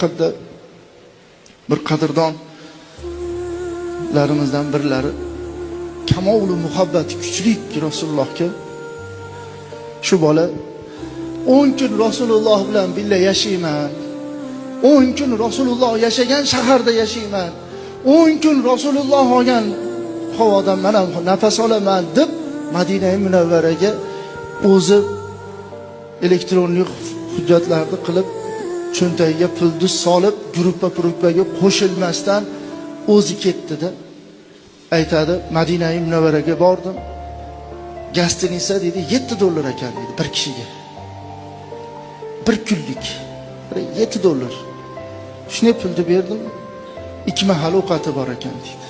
Haqiqatda bir qadrdonlarimizdan birlari kamolu muhabbati kuchlik Rasulullohga, shu bola 10 kun Rasululloh bilan birga yashayman, 10 kun Rasululloh yashagan shaharda yashayman, 10 kun Rasululloh olgan havodan men ham nafas olaman deb Madina Munavvaraga o'zi elektronlik hujjatlarni qilib, cho'ntagiga pulni solib, gruppa-gruppaga qo'shilmasdan o'zi ketdi-da. Aytadi, Madina Munavvaraga bordim. Gostinitsa dedi $7 ekan dedi bir kishiga. Bir kunlik $7. Shunday pulni berdim. 2 mahal ovqati bor ekan dedi.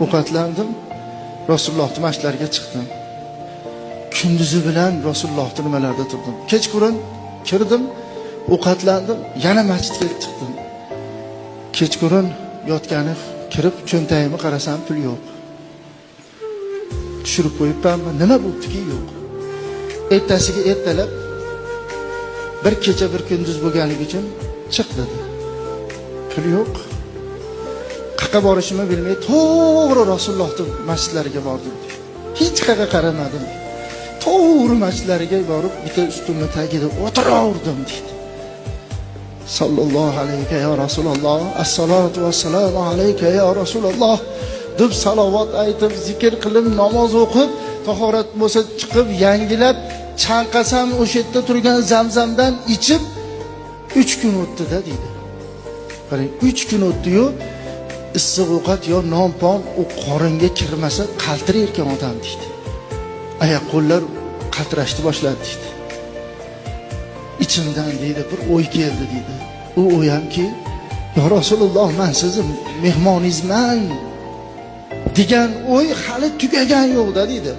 Ovqatlandim. Rasulullohning masjidlariga chiqdim. Kunduzi bilan Rasulullohning nimalarda turdim. Kechqurun kirdim, ovqatlandim, yana masjidga chiqdim. Kechqurun yotgani kirib cho'ntagimga qarasam pul yo'q. Tushirib qo'yibmanmi? Nima bo'ptiki yo'q. Ertasiga ertalab bir kecha bir kunduz bo'lganligi uchun chiq dedi. Pul yo'q. Qayerga borishimni bilmay to'g'ri Rasulullohning masjidlariga bordim. Hech qayerga qaramadim. To'g'ri masjidlariga borib bitta ustunni tagida o'tiraverdim dedi. Sallallohu alayka ya Rasululloh, assalatu vassalamu alayka ya Rasululloh deb salovat aytib, zikr qilib, namoz o'qib, tahorat bo'lsa chiqib, yangilab, chanqasam o'sha yerda turgan zamzamdan ichib 3 kun o'tdi-da deydi. Qarang, 3 kun o'tdi-yu, issiq ovqat yo non-pon u qoringa kirmasa qaltirar ekan odam deydi. Oyoq qo'llar qaltirashni boshladi deydi. İçimdan deydi bir o'y keldi deydi. U o'yamki, ya Rasululloh, men sizni mehmoningizman degan o'y hali tugagan yo'q-da deydi.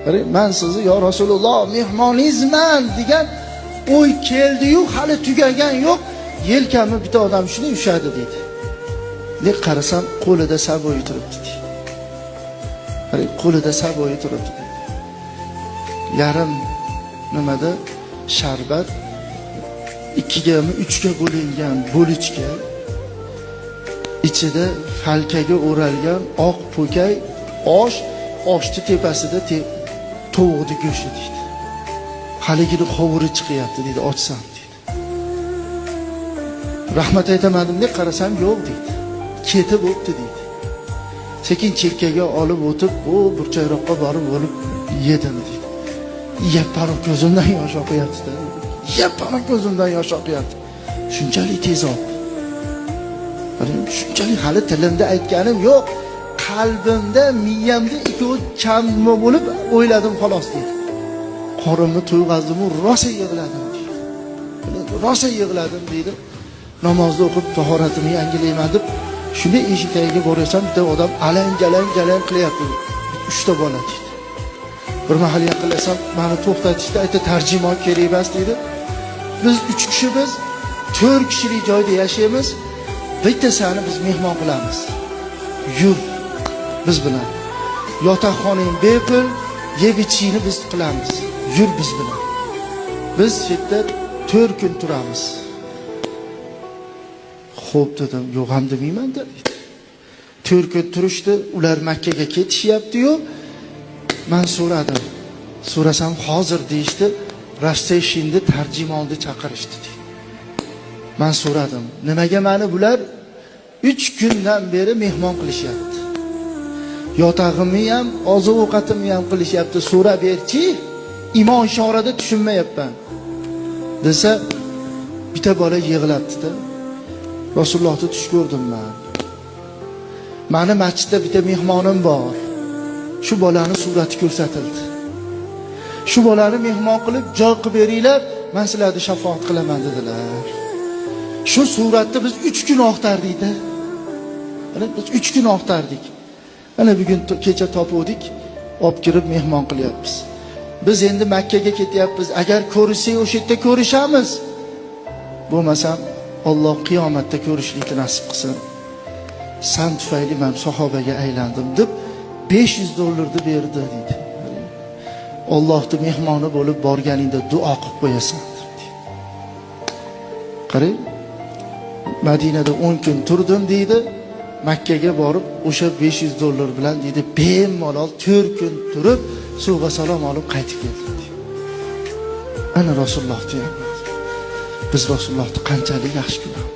Qarang, men sizni ya Rasululloh mehmoningizman degan o'y keldi-yu, hali tugagan yo'q. Yelkamni bitta odam shuni ushadi deydi. Nek qarasam qo'lida saboyi turibdi deydi. Qarang, qo'lida saboyi turibdi deydi. Yarim nimada sharbat, 2gami 3ga bo'lingan bo'lichka, ichida falkaga o'ralgan oq po'kay osh, oshni tepasida tovuqni go'shti deydi. Haligini qovuri chiqyapti deydi, ochsam deydi. Rahmat aytamadim deb qarasam yo'q deydi. Ketib o'tdi deydi. Sekin chekkaga olib o'tib, bu burchakroqqa borib bo'lib yedim deydi. Yapparov ko'zimdan yosh oqyapti. Yapparov ko'zimdan yosh oqyapti. Shunchalik tezob. Shunchalik hali tilimda aytganim yo'q. Qalbimda, miyamda ikkovi chamma bo'lib o'yladim xolos deydi. Qorinni to'yg'azdim, rosa yig'ladim deydi. Rosa yig'ladim deydi. Namozni o'qib tahoratimni yangilayman deb shunday eshik tagiga borsam bitta odam alang-jalang qilyapti. 3 ta bola deydi. Bir mahal yaqinlasam meni to'xtatishdi, aytdi tarjimon kerak emas deydi. Biz 3 kishimiz, 4 kishilik joyda yashaymiz. Bitta seni biz mehmon qilamiz. Yur biz bilan. Yotoqxonang bepul, yeb ichishingni biz qilamiz. Yur biz bilan. Biz shu yerda 4 kun turamiz. Xo'p dedim, yo'q ham demayman dedi. 4 kun turishdi, ular Makka ga ketishyapti-yu. Men so'radim. So'rasam hozir deyishdi, Rastshinni tarjimonni chaqirishdi dedi. Men so'radim, nimaga meni bular 3 kundan beri mehmon qilishyapti? Yotag'imni ham, oziq-ovqatimni ham qilishyapti. So'rab berchi, imon ishorada tushunmayapman. Desa, bitta bola yig'labdi-da. Rasulullohni tush ko'rdim men. Meni masjidda bitta mehmonim bor. Shu bolani surati ko'rsatildi. Shu bolani mehmon qilib joy qilib beringlar, men sizlarni shafoat qilaman dedilar. Shu suratni biz 3 kun oqtardik-da. Mana biz 3 kun oqtardik. Mana bugun kecha topuvdik, olib kirib mehmon qilyapmiz. Biz endi Makka ga ketyapmiz. Agar ko'rishsak o'sha yerda ko'rishamiz. Bo'lmasam Alloh qiyomatda ko'rishlikni nasib qilsin. San tufayli men sahobaga aylandim deb $500 berdi deydi. Allohning mehmoni bo'lib borganingda duo qilib qo'yasan deydi. Qarang, Madinada 10 kun turdim deydi. Makkaga borib o'sha $500 bilan deydi, bemalol 4 kun turib sovg'a salom olib qaytib keldim deydi. Ana Rasululloh deyapmiz. Biz Rasulullohni qanchalik yaxshi ko'ramiz.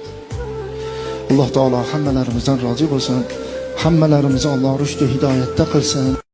Alloh taolo hammalarimizdan rozi bo'lsin. Hammalarimizni Alloh rushd va hidoyatda qilsin.